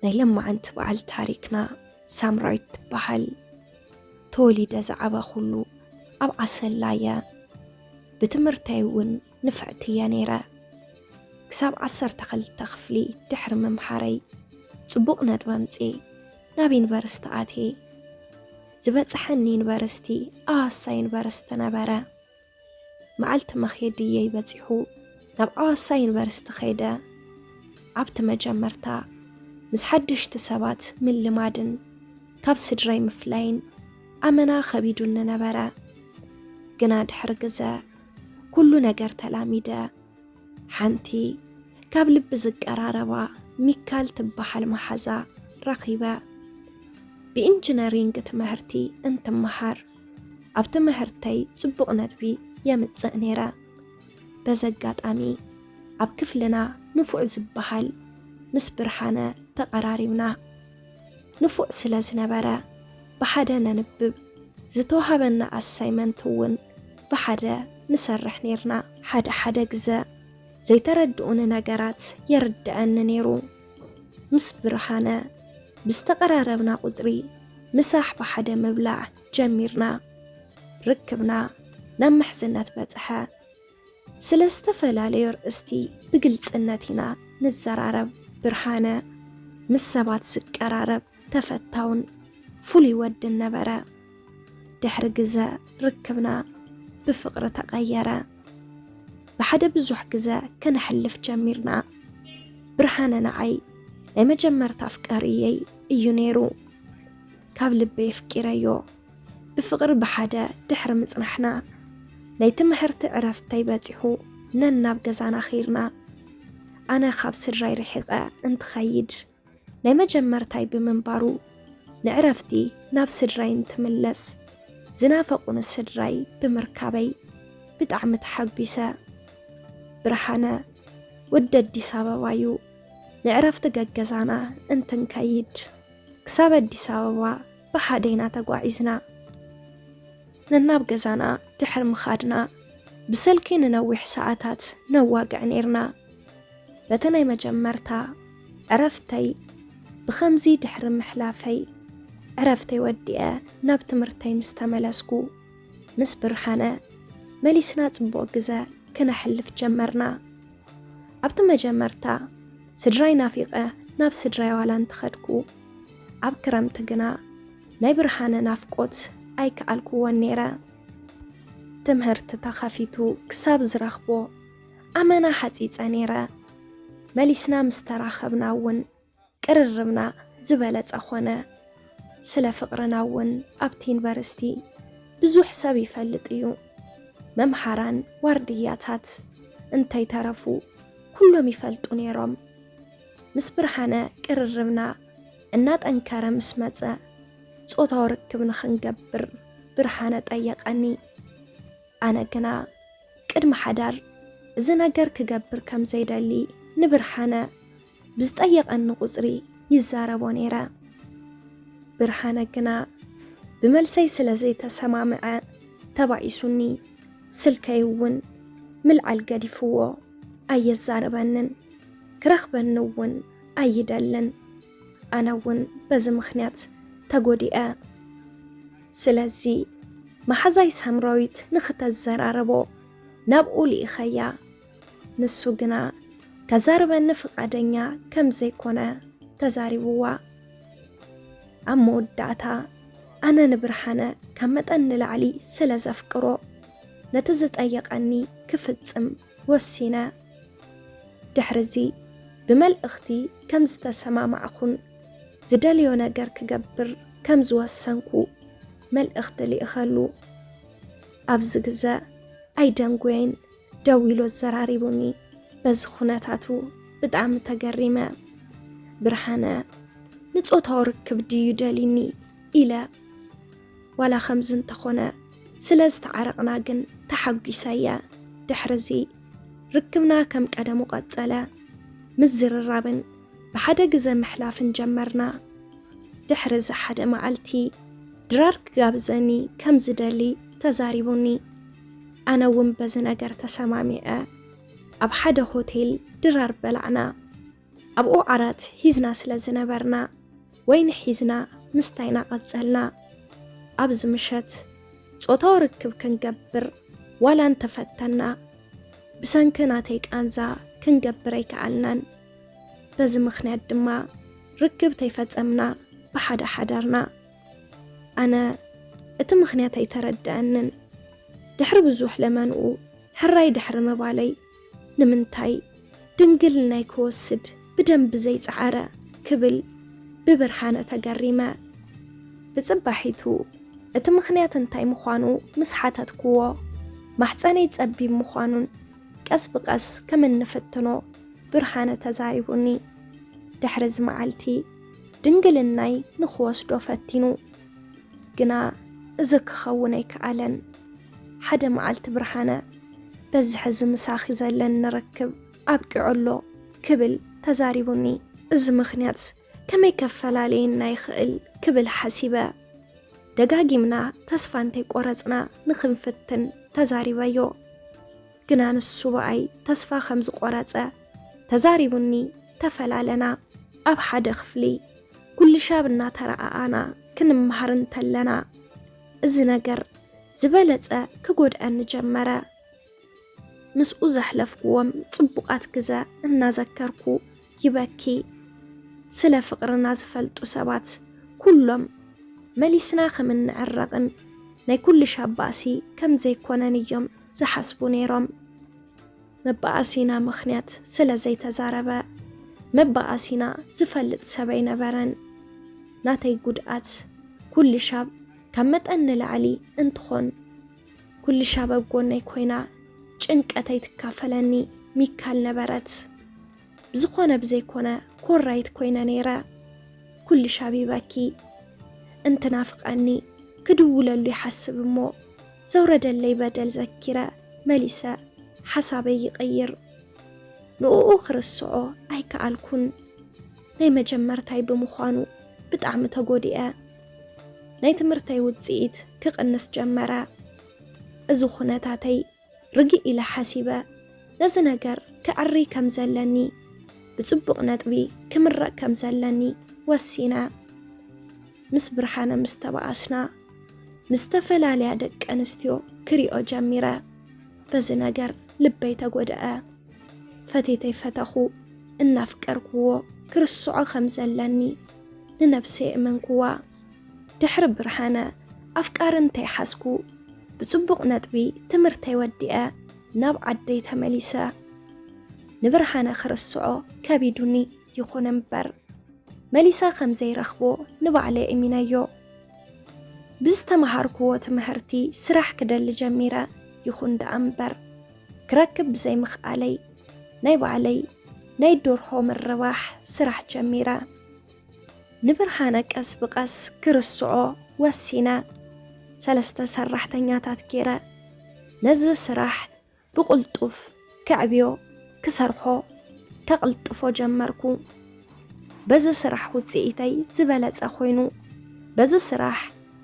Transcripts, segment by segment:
ናይ ለማዓንቲ በዓል ታሪክና ሳምራዊት ትበሃል። ተወሊደ ዝዓበኹሉ ኣብ ኣሰላ እየ። ብትምህርተይ እውን ንፍዕቲ እየ ነይረ። ክሳብ ዓሰርተ ክልተ ክፍሊ ድሕሪ ምምሃረይ፣ ጽቡቕ ነጥቢ ኣምጽኤ ናብ ዩኒቨርሲቲ ኣትየ። ዝበጽሐኒ ዩኒቨርሲቲ ኣዋሳ ዩኒቨርሲቲ ነበረ። መዓልቲ መኼድየይ በጺሑ ናብ ኣዋሳ ዩኒቨርሲቲ ኸይደ። ኣብቲ መጀመርታ ምስ ሓደሽቲ ሰባት ምልማድን ካብ ስድራይ ምፍላይን ኣመና ኸቢዱኒ ነበረ። ግና ድሕሪ ግዘ ኩሉ ነገር ተላሚደ። ሓንቲ ካብ ልቢ ዝቀራረባ ሚካል ትበሃል መሓዛ ረኺበ። ብኢንጂነሪንግ ትምህርቲ እንትመሃር ኣብ ትምህርተይ ጽቡቕ ነጥቢ የምጽእ ነይረ። በዚ ኣጋጣሚ ኣብ ክፍልና ንፉዕ ዝበሃል ምስ ብርሃነ ተቐራሪብና። ንፉዕ ስለ ዝነበረ ብሓደ ነንብብ፣ ዝተዋሃበና ኣሳይመንት እውን ብሓደ ንሰርሕ ነይርና። ሓደ ሓደ ግዘ ዘይተረድኡኒ ነገራት የርድኣኒ ነይሩ። ምስ ብርሃነ ብዝተቐራረብና ቁፅሪ ምሳሕ ብሓደ ምብላዕ ጀሚርና። ርክብና ናብ ምሕዝነት በፅሐ። ስለ ዝተፈላለዩ ርእስቲ ብግልፅነት ኢና ንዘራረብ። ብርሃነ ምስ ሰባት ዝቀራረብ ተፈታውን ፍሉይ ወድን ነበረ። ድሕሪ ግዘ ርክብና ብፍቕሪ ተቐየረ። ብሓደ ብዙሕ ግዘ ከነሕልፍ ጀሚርና። ብርሃነ ንዓይ ናይ መጀመርታ ኣፍቃሪየይ እዩ ነይሩ። ካብ ልበይ ኣፍቂረዮ። ብፍቕሪ ብሓደ ድሕሪ ምጽናሕና፣ ናይ ትምህርቲ ዕረፍተይ በጺሑ ነናብ ገዛና ኸይርና። ኣነ ካብ ስድራይ ርሒቐ እንትኸይድ፣ ናይ መጀመርታይ ብምንባሩ፣ ንዕረፍቲ ናብ ስድራይ እንትምለስ፣ ዝናፈቑኒ ስድራይ ብምርካበይ ብጣዕሚ ተሓጒሰ። ብርሃነ ወዲ ኣዲስ ኣበባ እዩ። ንዕረፍቲ ገገዛና እንትንከይድ፣ ክሳብ ኣዲስ ኣበባ ብሓደ ኢና ተጓዒዝና። ነናብ ገዛና ድሕሪ ምኻድና፣ ብስልኪ ንነዊሕ ሰዓታት ነዋግዕ ኔርና። በቲ ናይ መጀመርታ ዕረፍተይ ብኸምዚ ድሕሪ ምሕላፈይ፣ ዕረፍተይ ወዲኤ ናብ ትምህርተይ ምስ ተመለስኩ፣ ምስ ብርሃነ መሊስና ጽቡቕ ግዘ ክነሕልፍ ጀመርና። ኣብቲ መጀመርታ ስድራይ ናፊቐ ናብ ስድራይ ዋላ እንተኸድኩ፣ ኣብ ክረምቲ ግና ናይ ብርሃነ ናፍቆት ኣይከኣልኩዎን ነይረ። ትምህርቲ ተኸፊቱ ክሳብ ዝረኽቦ ኣመና ሓጺጸ ነይረ። መሊስና ምስ ተራኸብና እውን ቅርርብና ዝበለጸ ኾነ። ስለ ፍቕርና እውን ኣብቲ ዩኒቨርሲቲ ብዙሕ ሰብ ይፈልጥ እዩ። መምሃራን ዋርድያታት እንተይተረፉ ኩሎም ይፈልጡ ነይሮም። ምስ ብርሃነ ቅርርብና እናጠንከረ ምስ መጸ፣ ጾታዊ ርክብ ንኽንገብር ብርሃነ ጠየቐኒ። ኣነ ግና ቅድሚ ሓዳር እዚ ነገር ክገብር ከም ዘይደሊ ንብርሃነ ብዝጠየቐኒ ቁጽሪ ይዛረቦ ነይረ። ብርሃነ ግና ብመልሰይ ስለ ዘይተሰማምዐ ተባኢሱኒ። ስልከይ እውን ምልዓል ገዲፍዎ፣ ኣየዛርበንን፣ ክረኽበኒ እውን ኣይደልን። ኣነ እውን በዚ ምኽንያት ተጎዲኤ። ስለዚ መሓዛይ ሳምራዊት ንኽተዘራርቦ ናብኡ ልኢኸያ። ንሱ ግና ከዛርበኒ ፍቓደኛ ከም ዘይኮነ ተዛሪብዋ። ኣብ መወዳእታ ኣነ ንብርሃነ ካብ መጠን ንላዕሊ ስለ ዘፍቅሮ፣ ነቲ ዝጠየቐኒ ክፍጽም ወሲነ። ድሕርዚ ብመልእኽቲ ከም ዝተሰማማዕኩን ዝደልዮ ነገር ክገብር ከም ዝወሰንኩ መልእኽቲ ልኢኸሉ። ኣብዚ ግዘ ኣይደንጎየን ደዊሉ ኣዘራሪቡኒ። በዚ ኩነታቱ ብጣዕሚ ተገሪመ። ብርሃነ ንጾታዊ ርክብ ድዩ ደሊኒ ኢለ። ዋላ ከምዚ እንተኾነ ስለ ዝተዓረቕና ግን ተሓጒሰ እየ። ድሕርዚ ርክብና ከም ቀደሙ ቀጸለ። ምዝርራብን ብሓደ ግዘ ምሕላፍን ጀመርና። ድሕሪ እዚ ሓደ መዓልቲ ድራር ክጋብዘኒ ከም ዝደሊ ተዛሪቡኒ። ኣነ እውን በዚ ነገር ተሰማሚዐ ኣብ ሓደ ሆቴል ድራር በላዕና። ኣብኡ ዓራት ሒዝና ስለ ዝነበርና፣ ወይኒ ሒዝና ምስታይና ቀጸልና። ኣብዚ ምሸት ጾታዊ ርክብ ክንገብር ዋላ እንተፈተና፣ ብሰንኪ ናተይ ቃንዛ ክንገብር ኣይከኣልናን። በዚ ምኽንያት ድማ ርክብ ተይፈጸምና ብሓደ ሓደርና። ኣነ እቲ ምኽንያት ኣይተረድኣንን። ድሕሪ ብዙሕ ለመንኡ ሕራይ ድሕሪ ምባለይ፣ ንምንታይ ድንግልናይ ክወስድ ብደንቢ ዘይጸዓረ ክብል ብብርሃነ ተገሪመ። ብጽባሒቱ እቲ ምኽንያት እንታይ ምዃኑ ምስ ሓተትክዎ፣ ማሕጸነይ ጸቢብ ምዃኑን ቀስ ብቐስ ከም እንፍትኖ ብርሃነ ተዛሪቡኒ። ድሕሪ እዚ መዓልቲ ድንግልናይ ንኽወስዶ ፈቲኑ። ግና እዚ ክኸውን ኣይከኣለን። ሓደ መዓልቲ ብርሃነ፣ "በዚ ሕዚ ምሳኺ ዘለኒ ርክብ ኣብቂዑ ኣሎ" ክብል ተዛሪቡኒ። እዚ ምኽንያት ከመይ ከፈላለየና ይኽእል ክብል ሓሲበ። ደጋጊምና ተስፋ እንተይቆረጽና ንኽንፍትን ተዛሪበዮ። ግና ንሱ ብኣይ ተስፋ ከም ዝቆረጸ ተዛሪቡኒ። ተፈላለና። ኣብ ሓደ ክፍሊ ጉልሻብ እናተረኣኣና ክንመሃር እንተለና፣ እዚ ነገር ዝበለጸ ክጎድኣኒ ጀመረ። ምስኡ ዘሕለፍኩዎም ጽቡቓት ግዘ እናዘከርኩ ይበኪ። ስለ ፍቕርና ዝፈልጡ ሰባት ኩሎም መሊስና ከም እንዕረቕን ናይ ኩልሻብ ባእሲ ከም ዘይኮነን እዮም ዝሓስቡ ነይሮም። መባኣሲና ምኽንያት ስለ ዘይተዛረበ፣ መባኣሲና ዝፈልጥ ሰብ ኣይነበረን። ናተይ ጉድኣት ኩልሻብ ካብ መጠን ንላዕሊ እንትኾን፣ ኩልሻብ ኣብ ጎነይ ኮይና ጭንቀተይ ትካፈለኒ ሚካል ነበረት። ብዝኾነ ብዘይኮነ ኮራይት ኮይነ ነይረ። ኩልሻብ ይበኪ። እንትናፍቐኒ ክድውለሉ ይሓስብ እሞ፣ ዘውረደለይ በደል ዘኪረ መሊሰ ሓሳበይ ይቕይር። ንእኡ ክርስዖ ኣይከኣልኩን። ናይ መጀመርታይ ብምዃኑ ብጣዕሚ ተጎዲኤ። ናይ ትምህርተይ ውጽኢት ክቕንስ ጀመረ። እዚ ኩነታተይ ርግእ ኢለ ሓሲበ፣ ነዚ ነገር ከዐሪ ከም ዘለኒ፣ ብጽቡቕ ነጥቢ ክምረቕ ከም ዘለኒ ወሲነ። ምስ ብርሃነ ምስ ተባኣስና፣ ምስ ዝተፈላለያ ደቂ ኣንስትዮ ክሪኦ ጀሚረ። በዚ ነገር ልበይ ተጎድአ። ፈቴተይ ፈተኹ፣ እናፍቀርኩዎ ክርስዖ ከም ዘለኒ ንነብሰይ የእመንኩዋ። ድሕሪ ብርሃነ ኣፍቃሪ እንተይሓዝኩ፣ ብጽቡቕ ነጥቢ ትምህርተይ ወዲአ ናብ ዓደይ ተመሊሰ። ንብርሃነ ክርስዖ ከቢዱኒ ይኹን እምበር፣ መሊሰ ከም ዘይረኽቦ ንባዕለይ እሚነዮ። ብዝተምሃርኩዎ ትምህርቲ ስራሕ ክደሊ ጀሚረ። ይኹን ደኣ እምበር፣ ክረክብ ብዘይምኽኣለይ፣ ናይ ባዕለይ ናይ ደርሆ ምርባሕ ስራሕ ጀሚረ። ንብርሃነ ቀስ ብቐስ ክርስዖ ወሲነ። ሰለስተ ሰራሕተኛታት ገይረ ነዚ ስራሕ ብቕልጡፍ ከዕብዮ፣ ክሰርሖ፣ ከቕልጥፎ ጀመርኩ። በዚ ስራሕ ውጽኢተይ ዝበለጸ ኮይኑ፣ በዚ ስራሕ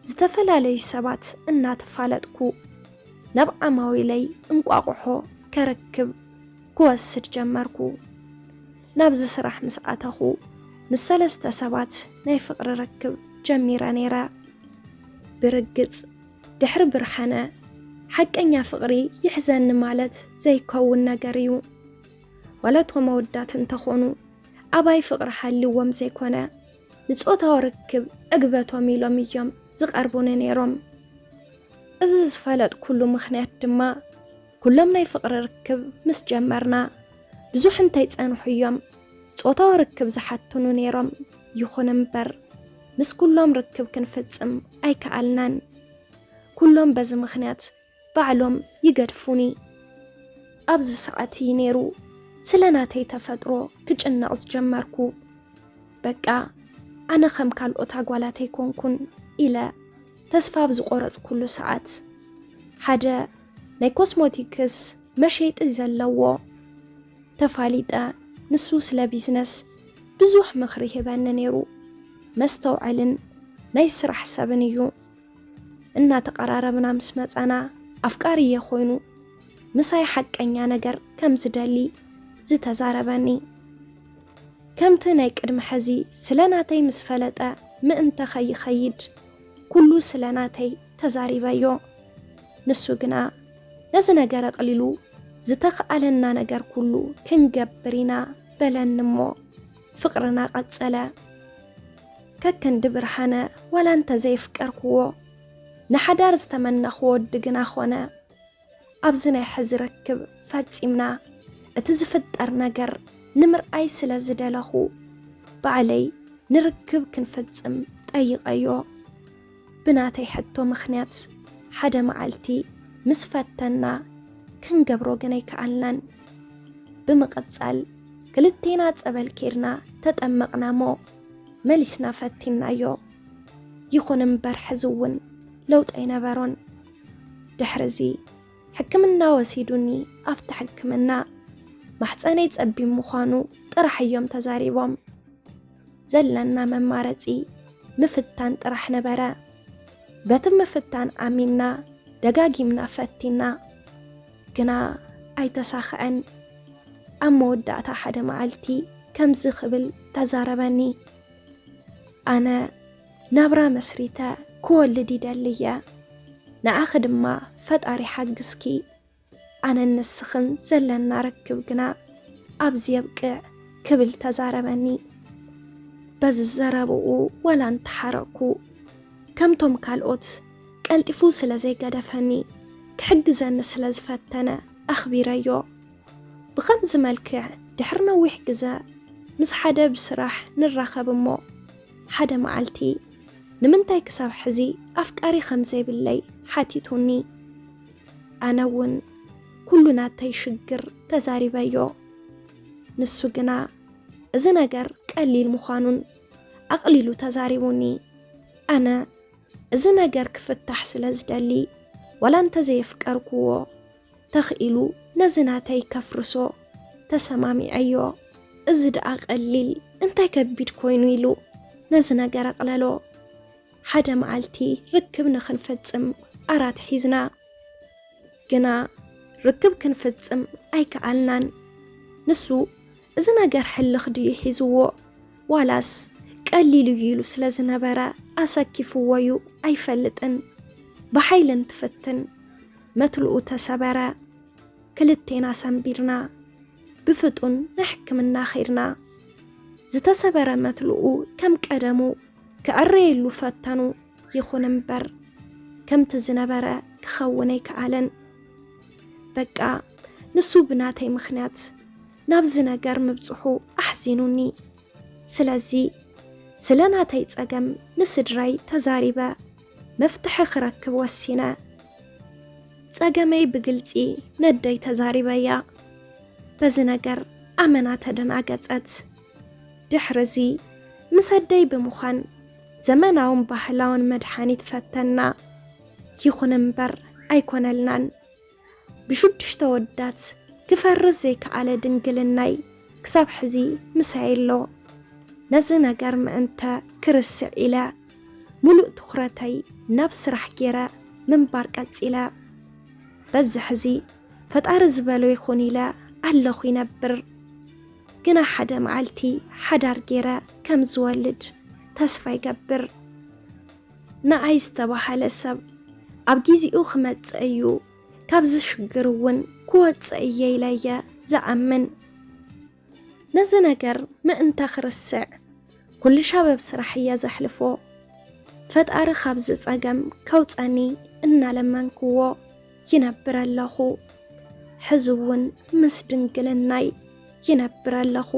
ዝተፈላለዩ ሰባት እናተፋለጥኩ፣ ናብ ዓማዊለይ እንቋቑሖ ከረክብ ክወስድ ጀመርኩ። ናብዚ ስራሕ ምስ ኣተኹ፣ ምስ ሰለስተ ሰባት ናይ ፍቕሪ ርክብ ጀሚረ ነይረ። ብርግጽ፣ ድሕሪ ብርሃነ፣ ሓቀኛ ፍቕሪ ይሕዘኒ ማለት ዘይከውን ነገር እዩ። ዋላ እቶም ኣወዳት እንተኾኑ፣ ኣባይ ፍቕሪ ሃልይዎም ዘይኮነ፣ ንጾታዊ ርክብ ዕግበቶም ኢሎም እዮም ዝቐርቡኒ ነይሮም። እዚ ዝፈለጥኩሉ ምኽንያት ድማ፣ ኩሎም ናይ ፍቕሪ ርክብ ምስ ጀመርና፣ ብዙሕ እንተይጸንሑ እዮም ጾታዊ ርክብ ዝሓቱኑ ነይሮም። ይኹን እምበር፣ ምስ ኩሎም ርክብ ክንፍጽም ኣይከኣልናን። ኩሎም በዚ ምኽንያት ባዕሎም ይገድፉኒ። ኣብዚ ሰዓት እዩ ነይሩ ስለ ናተይ ተፈጥሮ ክጭነቕ ዝጀመርኩ። በቃ፣ ኣነ ከም ካልኦት ኣጓላት ኣይኮንኩን ኢለ ተስፋ ኣብ ዝቖረጽኩሉ ሰዓት፣ ሓደ ናይ ኮስሞቲክስ መሸጢ ዘለዎ ተፋሊጠ። ንሱ ስለ ቢዝነስ ብዙሕ ምኽሪ ይህበኒ ነይሩ። መስተውዐልን ናይ ስራሕ ሰብን እዩ። እናተቐራረብና ምስ መጻና፣ ኣፍቃሪየ ኮይኑ ምሳይ ሓቀኛ ነገር ከም ዝደሊ ዝተዛረበኒ። ከምቲ ናይ ቅድሚ ሕዚ ስለ ናተይ ምስ ፈለጠ ምእንተ ከይኸይድ ኩሉ ስለ ናተይ ተዛሪበዮ። ንሱ ግና ነዚ ነገር ኣቕሊሉ፣ ዝተኽኣለና ነገር ኩሉ ክንገብር ኢና በለኒ እሞ ፍቕርና ቀጸለ። ከክንዲ ብርሃነ ዋላ እንተ ዘየፍቀርክዎ፣ ንሓዳር ዝተመነኽዎ ወዲ ግና ኾነ። ኣብዚ ናይ ሕዚ ርክብ ፈጺምና እቲ ዝፍጠር ነገር ንምርኣይ ስለ ዝደለኹ፣ ባዕለይ ንርክብ ክንፍጽም ጠይቐዮ። ብናተይ ሕቶ ምኽንያት ሓደ መዓልቲ ምስ ፈተና ክንገብሮ ግን ኣይከኣልናን። ብምቕጻል ክልቴና ጸበል ኬድና ተጠመቕና እሞ መሊስና ፈቲናዮ። ይኹን እምበር ሕዚ እውን ለውጢ ኣይነበሮን። ድሕርዚ ሕክምና ወሲዱኒ ኣብቲ ሕክምና ማሕፀነይ ጸቢብ ምዃኑ ጥራሕ እዮም ተዛሪቦም። ዘለና መማረፂ ምፍታን ጥራሕ ነበረ። በቲ ምፍታን ኣሚንና ደጋጊምና ፈቲና፣ ግና ኣይተሳኽዐን። ኣብ መወዳእታ ሓደ መዓልቲ ከምዚ ክብል ተዛረበኒ። ኣነ ናብራ መስሪተ ክወልድ ይደሊ እየ። ንዓኺ ድማ ፈጣሪ ሓግዝኪ። ኣነን ንስኽን ዘለና ርክብ ግና ኣብዚ የብቅዕ ክብል ተዛረበኒ። በዚ ዘረብኡ ዋላ እንተሓረቕኩ፣ ከምቶም ካልኦት ቀልጢፉ ስለ ዘይገደፈኒ፣ ክሕግዘኒ ስለ ዝፈተነ ኣኽቢረዮ። ብኸምዚ መልክዕ ድሕሪ ነዊሕ ግዘ ምስ ሓደ ብስራሕ ንራኸብ እሞ፣ ሓደ መዓልቲ ንምንታይ ክሳብ ሕዚ ኣፍቃሪ ከም ዘይብለይ ሓቲቱኒ። ኣነ እውን ኩሉ ናተይ ሽግር ተዛሪበዮ። ንሱ ግና እዚ ነገር ቀሊል ምዃኑን ኣቕሊሉ ተዛሪቡኒ። ኣነ እዚ ነገር ክፍታሕ ስለ ዝደሊ፣ ዋላ እንተ ዘየፍቀርኩዎ፣ ተኽኢሉ ነዚ ናተይ ከፍርሶ ተሰማሚዐዮ። እዚ ደኣ ቀሊል፣ እንታይ ከቢድ ኮይኑ ኢሉ ነዚ ነገር ኣቕለሎ። ሓደ መዓልቲ ርክብ ንኽንፍጽም ዓራት ሒዝና። ግና ርክብ ክንፍጽም ኣይከኣልናን። ንሱ እዚ ነገር ሕልኽ ድዩ ሒዝዎ፣ ዋላስ ቀሊል እዩ ኢሉ ስለ ዝነበረ ኣሰኪፍዎ እዩ ኣይፈልጥን። ብሓይሊ እንትፍትን መትልኡ ተሰበረ። ክልቴና ሰንቢርና ብፍጡን ንሕክምና ኸድና። ዝተሰበረ መትልኡ ከም ቀደሙ ክዕረየሉ ፈተኑ። ይኹን እምበር ከምቲ ዝነበረ ክኸውን ኣይከኣለን። በቃ ንሱ ብናተይ ምኽንያት ናብዚ ነገር ምብጽሑ ኣሕዚኑኒ። ስለዚ ስለ ናተይ ጸገም ንስድራይ ተዛሪበ መፍትሒ ክረክብ ወሲነ። ጸገመይ ብግልጺ ነደይ ተዛሪበያ። በዚ ነገር ኣመና ተደናገጸት። ድሕርዚ ምስ ኣደይ ብምዃን ዘመናውን ባህላውን መድሓኒት ፈተና። ይኹን እምበር ኣይኮነልናን። ብሽዱሽተ ወዳት ክፈርስ ዘይከኣለ ድንግልናይ ክሳብ ሕዚ ምሳይ ኣሎ። ነዚ ነገር ምእንተ ክርስዕ ኢለ፣ ሙሉእ ትኹረተይ ናብ ስራሕ ገይረ ምንባር ቀጺለ። በዚ ሕዚ ፈጣሪ ዝበሎ ይኹን ኢለ ኣለኹ ይነብር። ግና ሓደ መዓልቲ ሓዳር ገይረ ከም ዝወልድ ተስፋ ይገብር። ንዓይ ዝተባህለ ሰብ ኣብ ጊዜኡ ክመጽእ እዩ፣ ካብዚ ሽግር እውን ክወጽእ እየ ኢለ እየ ዝኣምን። ነዚ ነገር ምእንተ ክርስዕ፣ ኩሉ ሻብ ኣብ ስራሕ እየ ዘሕልፎ። ፈጣሪ ካብዚ ጸገም ከውጸኒ እናለመንክዎ ይነብር ኣለኹ። ሕዚ እውን ምስ ድንግልናይ ይነብር ኣለኹ።